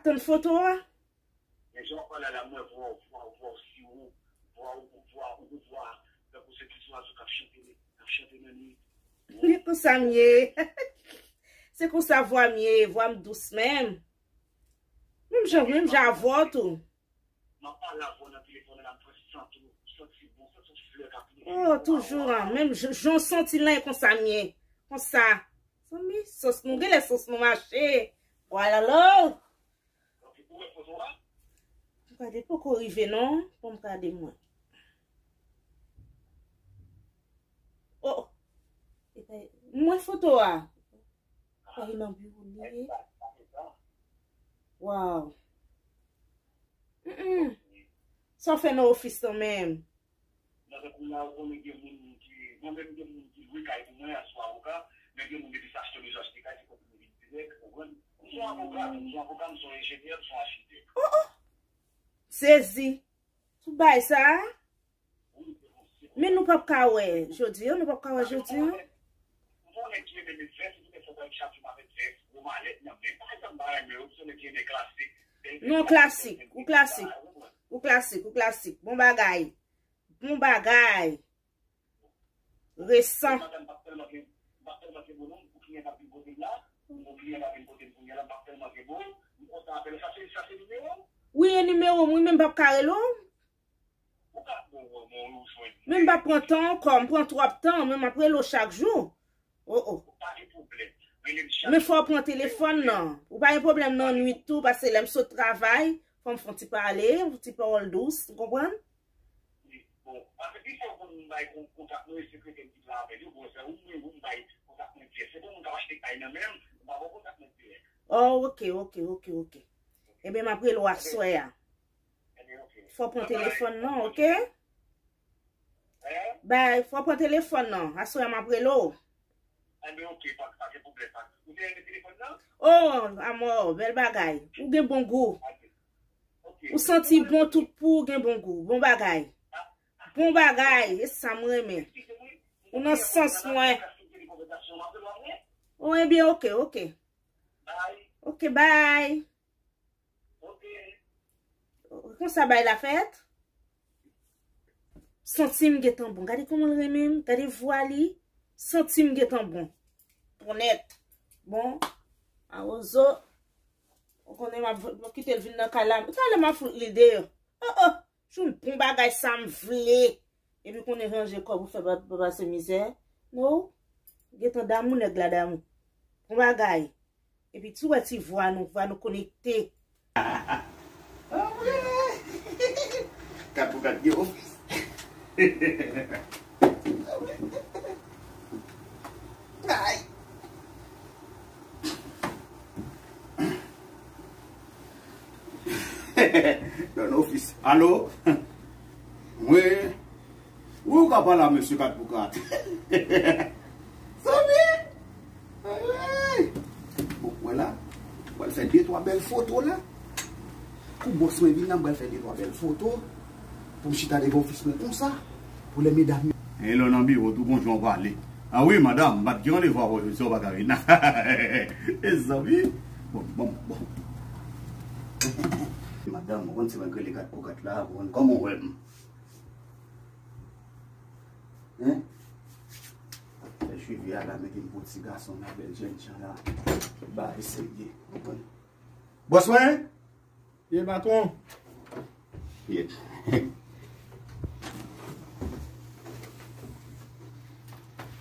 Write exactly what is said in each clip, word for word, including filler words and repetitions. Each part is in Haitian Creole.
Tann foto a? Men jan w ap pale a la, m wè vwa w, vwa w, vwa w siwo, vwa w, vwa w, vwa w, tankou se ti zwazo k ap chante, k ap chante nan nwit. Se konsa m ye. Se konsa vwa m ye, vwa m dous menm. Menm jan, menm jan avè w tou. M ap pale avè w nan telefòn la, m pran sant ou, ou santi bon, santi yon flè k ap leve. Oh, toujou an, menm jan, jan w santi l la, e konsa m ye. Konsa. Zanmi, sans nou, genlè sans nou mache. Vwala lo. M gade, poko rive non. Bon, m gade mwen. Oh, oh. Epa, mwen foto a. Epa, e nan biwo li ye. Waw. Mm-mm. Sa w fè nan ofis lan menm? Nan tankou la, ou konnen gen moun ki, mwen menm gen moun ki lwe kay pou mwen, asou avoka, men gen moun depi sa achte, deja achte kay, se konprann li dirèk, ou konprann? M se yon avoka, m se yon avoka, m se yon enjenyè, m se yon achitèk. Oh, oh! Sezi. Tout bagay sa a? Men nou p ap ka wè jodi an, nou p ap ka wè jodi an. Non, klasik, ou klasik, ou klasik, ou klasik. Bon bagay. Bon bagay. Resan. Wi, e nimewo m, wi, men m p ap ka rele w. Men m p ap pran tan ankò, m pran twòp tan, men m ap rele w chak jou. Oh, oh. Men fò w pran telefòn nan. Ou pa gen pwoblèm nan nwit tou, paske lè m sot travay, fò m fè yon ti pale, yon ti pawòl dous, ou konprann? Oh, ok, ok, ok, ok. Ebyen, m ap rele w aswè a. Fò w pran telefòn nan, ok? Bay, fò w pran telefòn nan. Aswè a m ap rele w. Oh, amò, bèl bagay. Ou gen bon gou. Ou santi bon tout pou ou gen bon gou. Bon bagay. Bon bagay. E sa m renmen. Ou nan sans mwen. Oh, ebyen, ok, ok. Ok, bay. Konsa bay la fèt. Santi m gentan bon. Gade kòman l renmen m. Gade vwa li. Santi m gentan bon. Pwonèt. Bon. Awozo. Ou konnen m ap, m ap kite l vin nan kay la. Talè m ap fout li deyò. Oh, oh. Jwenn bon bagay sa m vle. Epi konnen ranje kò pou fè pa, pa pase mizè. No. Gentan damou nèg la damou. Bon bagay. Epi tou wè ti vwa nou, vwa nou konekte. Kat pou kat gen ofis. Ay. Nan ofis. Alo? Wi. Wi, ou ka pale a mesye kat pou kat. Zanmi! Ay, ay. Bon, wè la. Ou pral fè de twa bèl foto la. Kou bòs mwen vin la, m pral fè de twa bèl foto. Pou m chita devan ofis mwen konsa. Pou lè medam yo. E lè w nan biwo tou, gon jan w pale. A wi, madanm, m pa t gen randevou avè w jodi a, w pa ka vin. E zanmi. Bon, bon, bon. Madanm, ou konn si mwen rele kat pou kat la, ou konn kòman w wè m. Hein? Fè cheve a la, mete m pou ti gason la, bèl jènjan la. Bagay serye, ou konprann? Bòs mwen? Ye, patwon. Ye.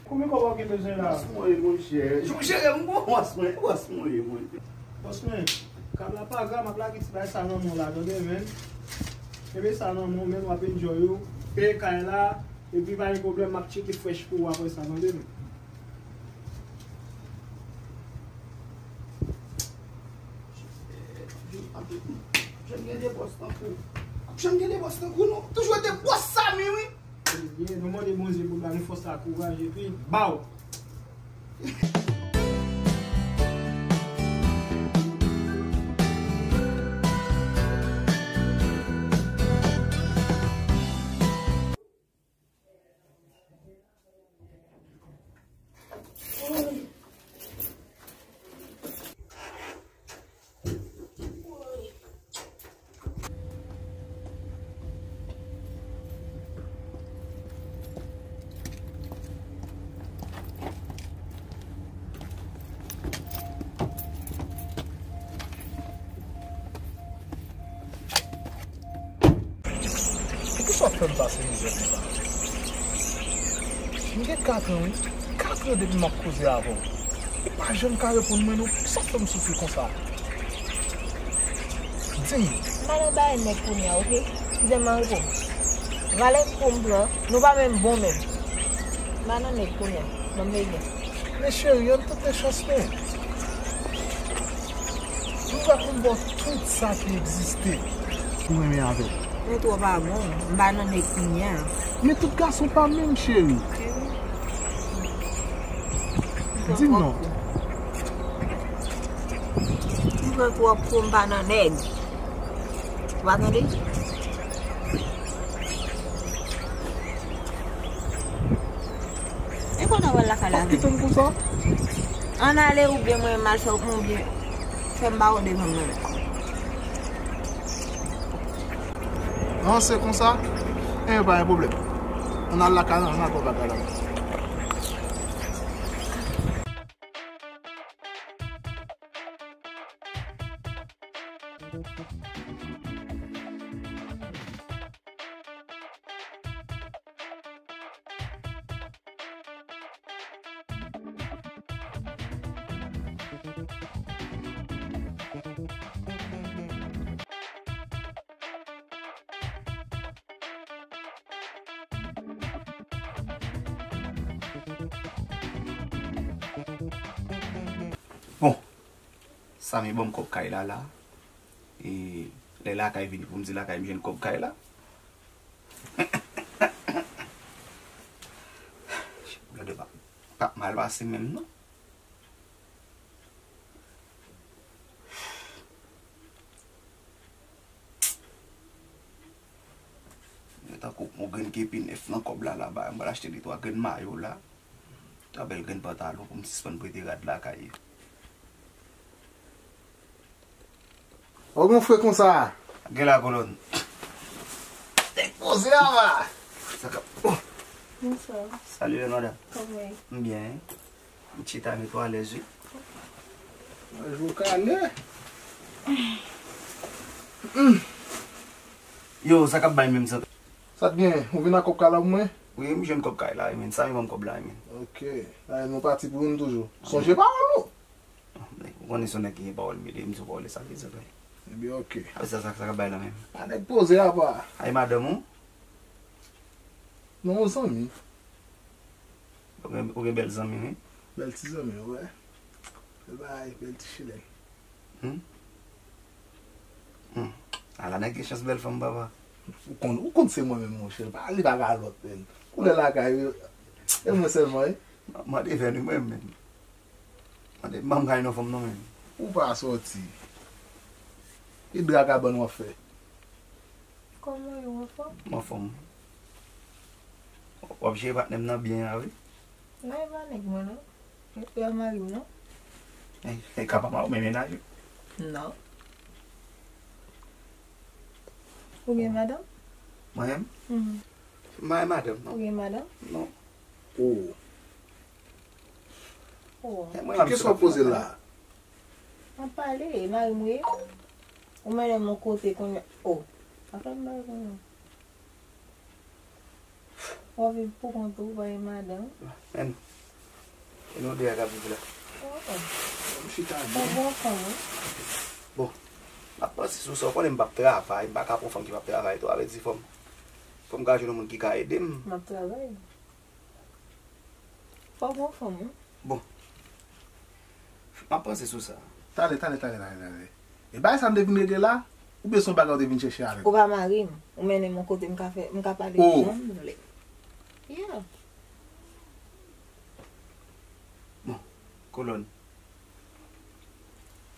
Konbyen kòb w gen bezwen la? Bòs mwen, monchè. Jou jere m bon, bòs mwen. Bòs mwen, monchè. Bòs mwen, kab la pa grav, m ap lage ti bagay sa nan men w la, tande, men. Kenbe sa nan men w, men w ap enjoy ou. Peye kay la, epi pa gen pwoblèm, m ap tcheke fresh pou ou apre sa, tande, men. Janm gen de bòs tankou. Janm gen de bòs tankou nou. Toujou ete bòs Samy, wi. Ebyen, nou mande Bondye pou l ba nou fòs la, kouraj, epi baw! Pase mizè konsa. M gen kat an, wi. Kat an depi m ap koze avè w. Ou pa janm ka reponn mwen, non. Sa fè m soufri konsa? Di m. M pa nan bagay nèg kounye a, oke? Kite m nan repo m. Valè pou m pran, nou pa menm bon menm. M pa nan nèg kounye a. Ban m veye. Men cheri, ann tante chans nou. Nou va konn ba w tout sa ki egziste pou renmen avè w. Nou twò pa bon. M pa nan nèg kounye a. Men tout gason pa menm, cheri. Di m non. M pran twòp kou, m pa nan nèg. Ou pa tande? E kote w al lakay la? Kite m konsa. Ann ale oubyen mwen m al fè w oubyen fè m ba w devan mwen. Non, se konsa? Enben, pa gen pwoblèm. Ann al lakay la, ann al fè bagay la. Bon, Samy ban m kòb kay la la. E lè lakay vini pou m di lakay m jwenn kòb kay la. Gade pa, pa mal pase menm non. Mwen tankou yon grenn kepi nèf nan kòb la, la ba, mwen achte de twa grenn mayo la. Twa bèl grenn pantalon pou m sispann prete rad lakay yo. Ou gon fre konsa? Gen la kolòn. Nèg poze a va. Sa k ap, oh. Bonswa. Salut, madanm. Kòman w ye? M byen. M chita, men twò alèz, wi. Mwen jou kale. Yo, sa k ap bay menm sa? Sa t gen? Ou vin ak kòb kay la pou mwen? Wi, m jwenn kòb kay la, wi, men. Samy ban m kòb la, wi, men. Ok. Ay, nou pati pou youn toujou. Sonje pawòl ou. Ou konnen se yon nèg ki gen pawòl, m ede m sou pawòl, e sa ki di vre. Ebyen, ok. Apre sa, sa, sa k ap bay la menm? A nèg poze apa. Ay, madanm ou? Non, yon zanmi. Ou gen, ou gen bèl zanmi, wi. Bèl ti zanmi, wè. Bèl bagay, bèl ti chilèn. Hmm? Hmm. Ala nèg gen chans bèl fanm, papa. Ou konn, ou konn se mwen menm, monchè. Pa, li pa gen lòt, menm. Koulè lakay, e mwen sèlman, wi. Mande vè nou, mwen menm. Mande, m pa kay nan fanm non, menm. Ou pa sòti. E dra kabann w ap fè? Kòman w ye, w anfòm? M anfòm. W ap jere patnè m nan byen a, wi. Non, e pa nèg mwen, non. E pa mari m, non. E, e ka pa mari w, men mennaj ou? Non. Ou gen madanm? Mwen menm? Mhm. M pa gen madanm, non. Ou gen madanm? Non. Oh. Oh. E mwen, ki kesyon w ap poze la? M ap pale, e mari m ou ye? Ou mennen m yon kote kounye a. Oh. Sa fè m bay kounye a. W ap viv pou kont ou, w pa gen madanm. Men, e nou de a k ap viv la. Oh, oh. M chita byen. Ou bon fanm, wi. Bon, m ap panse sou sa. Ou konnen m p ap travay, m pa ka pran fanm ki p ap travay tou. Sa vle di fò m, fò m ka jwenn yon moun ki ka ede m. M ap travay. Fò w gon fanm, wi. Bon. M ap panse sou sa. Tande, tande, tande, tande, tande. E bagay sa m te vin regle la, oubyen se yon bagay ou te vin chèche avè m? Ou pa mari m. Ou mennen m yon kote m ka fè, m ka pale jan m vle. Yeah. Bon, kolòn.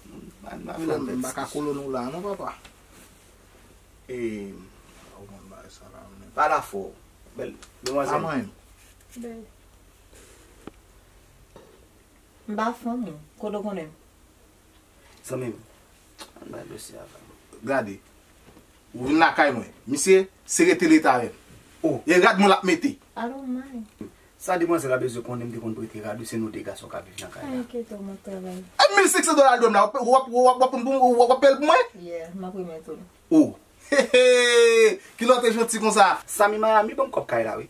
M pa, m pa vin avèk. M pa ka kolòn ou la non, papa. E, ou konn bagay sa la, men. Pale a fò. Bèl demwazèl. Bèl. M pa fanm ou. Kote w konnen m? Zanmi m. Ann bay dosye a, zanmi m. Gade. Ou vin lakay mwen. Misye, se rete leta avè m. Oh. E rad mwen l ap mete. I don't mind. Sa demwazèl la bezwen konnen m te konn prete rad wi, se nou de gason k ap viv nan kay la. Pa enkyete w, m ap travay. E mil senk san dola l dwe m la, w ap, w ap, w ap, w ap, w ap, w ap peye l pou mwen? Yeah, m ap remèt ou l. Oh. He, he! Kilè w te janti konsa? Samy Miami ban m kòb kay la, wi.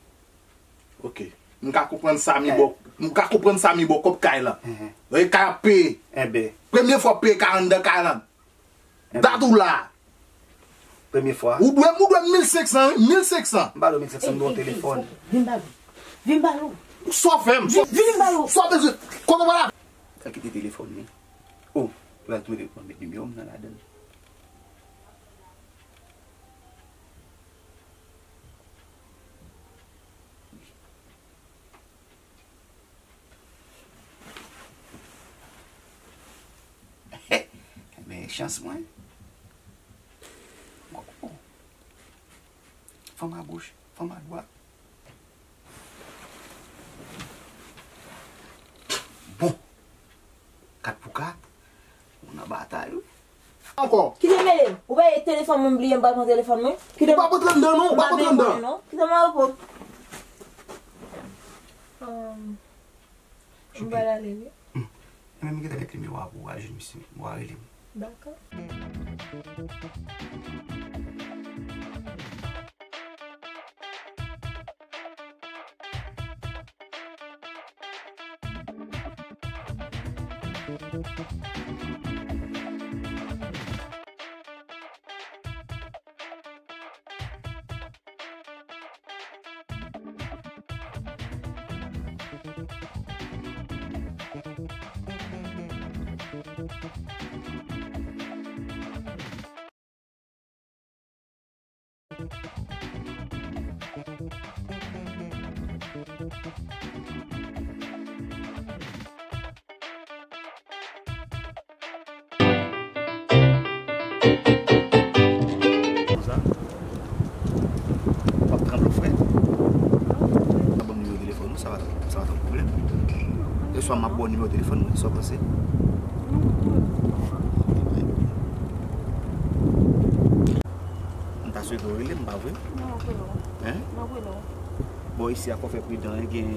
Ok. M ka konprann Samy bò, m ka konprann Samy bò kòb kay la. Enhen. E kay ap peye. Enben. Premye fwa w peye kay anndan kay la. Dat ou la. Premye fwa. Ou dwe m, ou dwe m mil senk san, wi, mil senk san. M ba l mil senk san, m ba w telefòn. Vin ba l. Vin ba l. Sa w fè m? Vin, vin ba l. Sa w bezwen? Kote w pral? Sa kite telefòn li. Oh, pral tounen telefòn, met nimewo m nan ladan l. Men chans mwen. Fanm a goch, fanm a dwat. Bon. Kat pou kat. Ou nan batay, wi. Ankò. Kite m mele. Ou pa wè telefòn mwen, m bliye m pa pran telefòn mwen. Kite m. Ou pa pran anndan, non. Ou pa pran anndan. Non. Kite m al repos. Ahn, m pral ale, wi. Hmm. Enben, m gentan met nimewo a pou w al jwenn misye. Ou a rele m. Dakò. Konsa, w ap tranble, frè. Ban m nimewo telefòn ou, sa va, sa va t yon pwoblèm. E swa m ap ba w nimewo telefòn mwen, sa w panse? M ta swete w rele m, pa vre? Non, m ap rele w. Hein? M ap rele w. Bon, isi a, fò w fè pridan, wi, gen,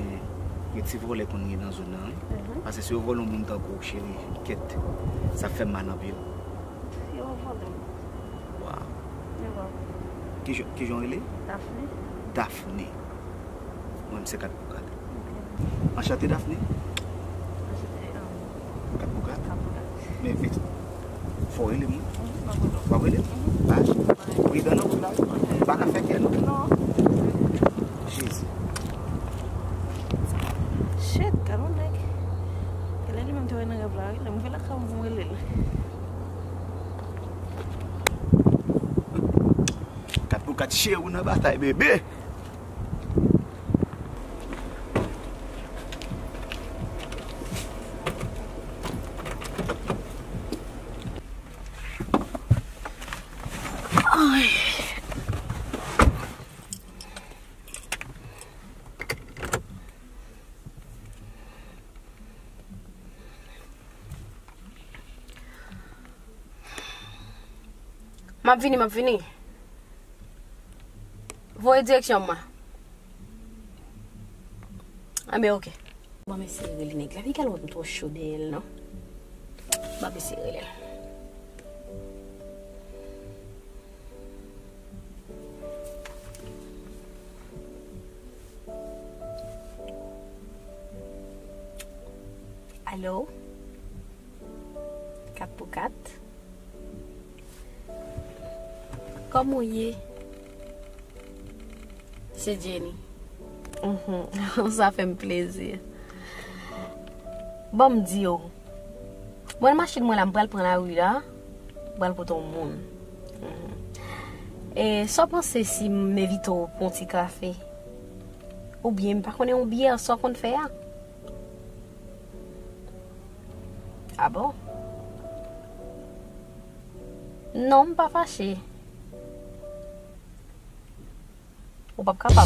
gen ti vòlè konn gen nan zòn nan, wi. Mhm. Paske si yo vòlè yon moun tankou w, cheri, kèt, sa ap fè m mal anpil. Yo vòlè m. Waw. Yo vòlè m. Kijan, kijan w rele? Daphné. Daphné. Mwen, m se kat pou kat. Ok. Anchante, Daphné. Anchante, um, kat pou kat. Kat pou kat. Men vit. Fò w rele m, wi. Mhm, m ap rele w. W ap rele m? Mhm. Baz. Pridan non, pou la. M pa ka fè kè, non. Non. Jezi. Shit, gad yon nèg. Genlè li menm te wè nan rèv la, wi. Lè m rive lakay mwen pou m rele l. Kat pou kat, cheri, ou nan batay, bebe. M ap vini, m ap vini. Voye direksyon mwen. Anben, oke. Bon, m eseye rele nèg la. Piga l wè m twò cho dèyè l, non. M ap eseye rele l. Alo? Kat pou kat. Kòman w ye? Se Jenny. Mhm. Sa fè m plezi. Ban m di w. Mwen, machin mwen la, m pral pran lari la. M pral pote yon moun. Mhm. E sa w panse si m envite w pou yon ti kafe? Oubyen m pa konnen yon byè, sa w konn fè a? A bon? Non, m pa fache. Ou p ap kapab.